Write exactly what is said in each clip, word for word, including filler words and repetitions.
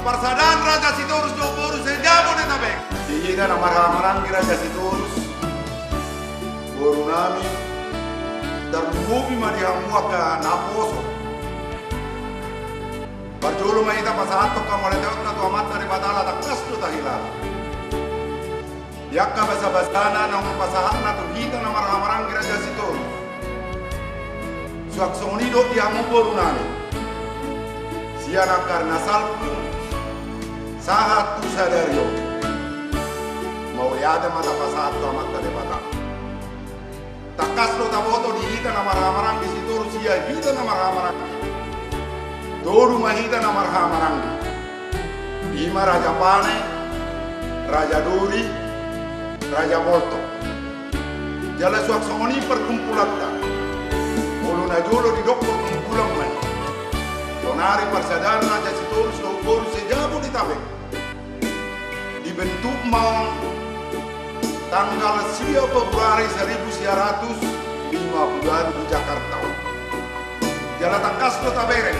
Parsadaan Raja Sitorus dohot boru se-Jabodetabek. Di hita na marhahamaranggi Raja Sitorus, boru nami, tarlumobi ma di hamu angka naposo. Parjolo ma hita pasahathon hamuliateonta tu Amanta Debata ala tangkas do tahilala. Di angka basabasana naung pasahatna tu hita na marhahamaranggi Raja Sitorus, suang songon i do di hamu boru nami, sian angka ari na salpu sahat tu sadari on. Mauliate ma tapasahat tu Amanta Debata. Tangkas do taboto di hita na marhahamaranggi Sitorus, ia hita na marhahamaranggi. Tolu ma hita na marhahamaranggi. I ma Raja Pane, Raja Dori, Raja Boltok. Jala suang songon i pargumpulanta. Molo na jolo didok pargumpulan ma i. Saonari parsadaan Raja Sitorus dohot boru se-Jabodetabek. Dibentuk ma on tanggal sia Februari saribu sia ratus lima pulu ualu di Jakarta on. Jala tangkas do tabereng,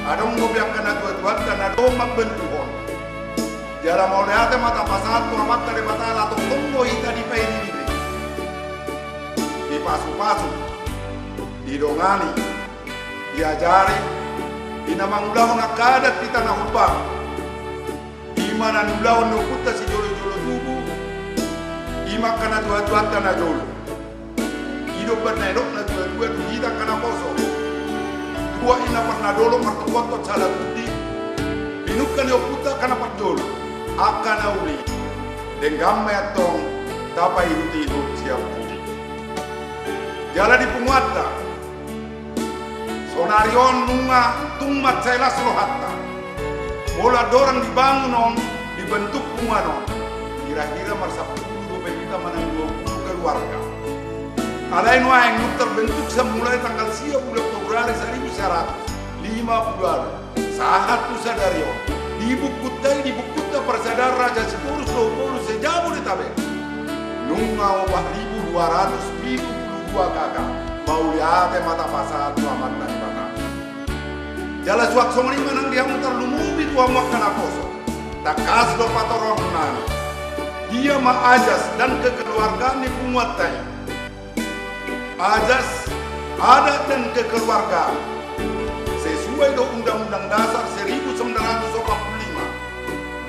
adong dope angka natuatuanta na do mambentukhon. Jala mauliate ma tapasahat tu Amanta Debata ala tongtong do hita dipaidi-idi, dipasupasu, didongani, diajari, di na mangulahon angka adat di tana Humbang. I ma na niulahon ni ompunta sijolojolo tubu, i ma angka natuatuanta na jolo. I do umbahen na nidok natuatua tu hita angka naposo. Tua i na parna dolok martukuhon tu sada pundi, pinungka ni ompunta angka na parjolo, angka na uli, denggan ma i antong tapaihutihut sian pudi. Jala di punguanta, saonari on nunga tung mansai las rohanta. Molo andorang dibangun on, dibentuk punguan on, hirahira marsampulu dope hita manang dua pulu keluarga. Alai nuaeng nunga tarbentuk sian mulai tanggal sia bulan Februari saribu sia ratus lima pulu ualu sahat tu sadari on, di bukunta i, di bukunta parsadaan Raja Sitorus dohot boru se-Jabodetabek, nunga opat ribu dua ratus pitu pulu dua K K. Mauliate ma tapasahat tu Amanta Debata. Jala suang songon i ma nang di hamu tarlumobi tu hamu angka naposo. Tangkas do patorangonnami, dia ma azas dan kekeluargaan ni punguanta i. Azas, adat dan kekeluargaan sesuai do Undang-Undang Dasar seribu sembilan ratus empat puluh lima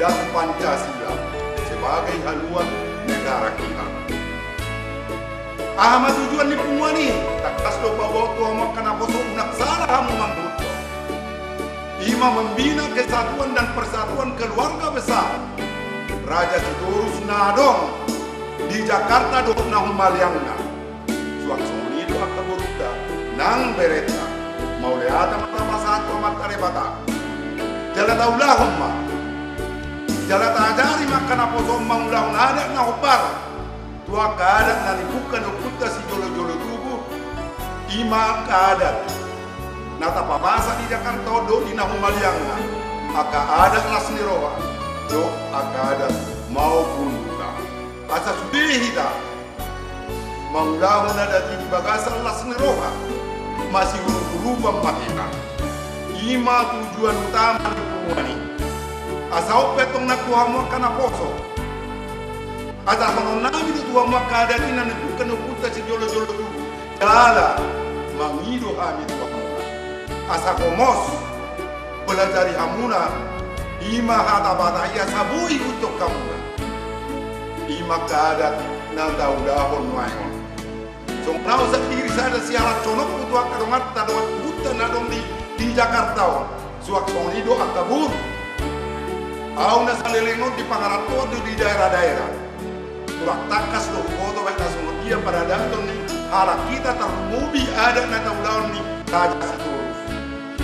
dan Pancasila sebagai haluan negara kita. Aha ma tujuan ni punguan i? Tangkas do paboa tu hamu angka naposo, unang sala hamu manghuthon. I ma membina kesatuan dan persatuan keluarga besar Raja Sitorus na adong di Jakarta dohot na humaliangna. Suang songon i do angka borunta nang berenta. Mauliate ma tapasahat tu Amanta Debata. Jala taulahon ma, jala taajari ma angka naposo on mangulahon adat na hombar tu angka adat na nibungka ni ompunta sijolojolo tubu. I ma angka adat na tapamasa di Jakarta on dohot di na humaliangna, angka adat las ni roha dohot angka adat maupun buta. Asa sude hita mangulahon adat i di bagasan las ni roha, masiurup-urupan ma hita. I ma tujuan utama ni punguan i. Asa on pe antong nang tu hamu angka naposo, tadohononnami do tu hamu angka adat i na nibungka ni ompunta sijolojolo tubu. Jala mangido hami tu hamuna, asa gomos pelajari hamuna i ma hata Batak i, asa boi ihuthon hamuna i ma angka adat na taulahon nuaeng on. Songon ahu sandiri sada siala sonokku tu angka donganta dohot suhutta na adong di, di Jakarta on, suang songon i do angka boru. Ahu na saleleng on di pangarantoan do di daerah-daerah. Tulang tangkas do huboto baen na songon dia paradaton ni halak hita, tarlumobi adat na taulahon ni Raja Sitorus.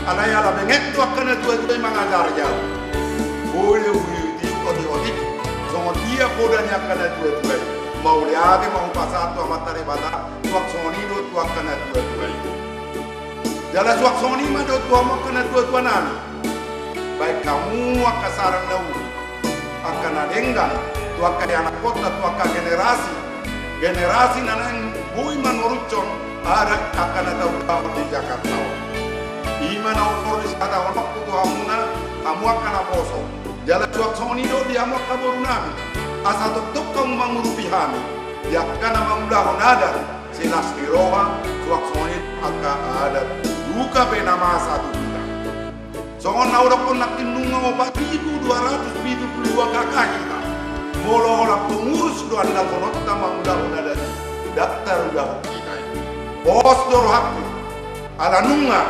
Alai ala benget do angka natuatua i mangajari ahu. Boi do huihuti otik-otik songon dia poda ni angka natuatua i. Mauliate ma hupasahat tu Amanta Debata, suang songon i do tu angka natuatua i. Jala suang songon i ma do tu hamu angka natuatua nami. Baen hamu angka saran na uli, angka na denggan tu angka ianakhonta, tu angka generasi, generasi na naeng boi manorushon adat angka na taulahon di Jakarta on. I ma na umur ni sihatahononku tu hamuna, hamu angka naposo. Jala suang songon i do di hamu angka boru nami, asa tongtong hamu mangurupi hami di angka na mangulahon adat, sai las ni roha, suang songon i angka adat, buka pe na masa tu hita. Songon na hudokkon nangkin, nunga opat ribu dua ratus pitu pulu dua K K hita. Molo holan pengurus do andalhononta mangulahon adat i, ndang tarulahon hita i. Pos do rohangku, ala nunga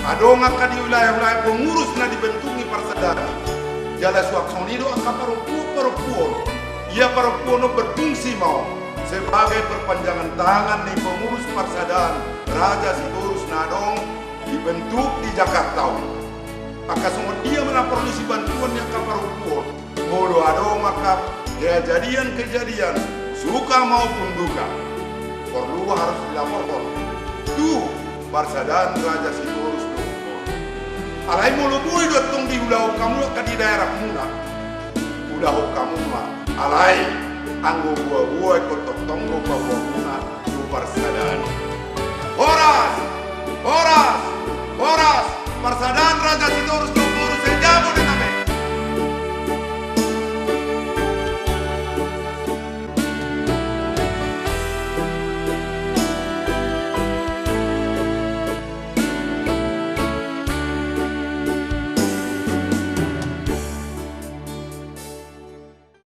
adong angka di wilayah-wilayah pengurus na dibentuk ni parsadaan i. Jala suang songon i do angka parompuon-parompuon. Ia parompuon on berfungsi ma on sebagai perpanjangan tangan ni pengurus parsadaan Raja Sitorus na adong dibentuk di Jakarta on. Angka songon dia ma na porlu sibantuon ni angka parompuon molo adong angka kejadian-kejadian, suka maupun duka, porlu harus dilaporhon tu parsadaan Raja Sitorus do. Alai molo boi do antong diulahon hamu angka di daerahmuna, ulahon hamu ma. Alai anggo boa-boa ingkon tongtong do paboaonmuna tu parsadaan.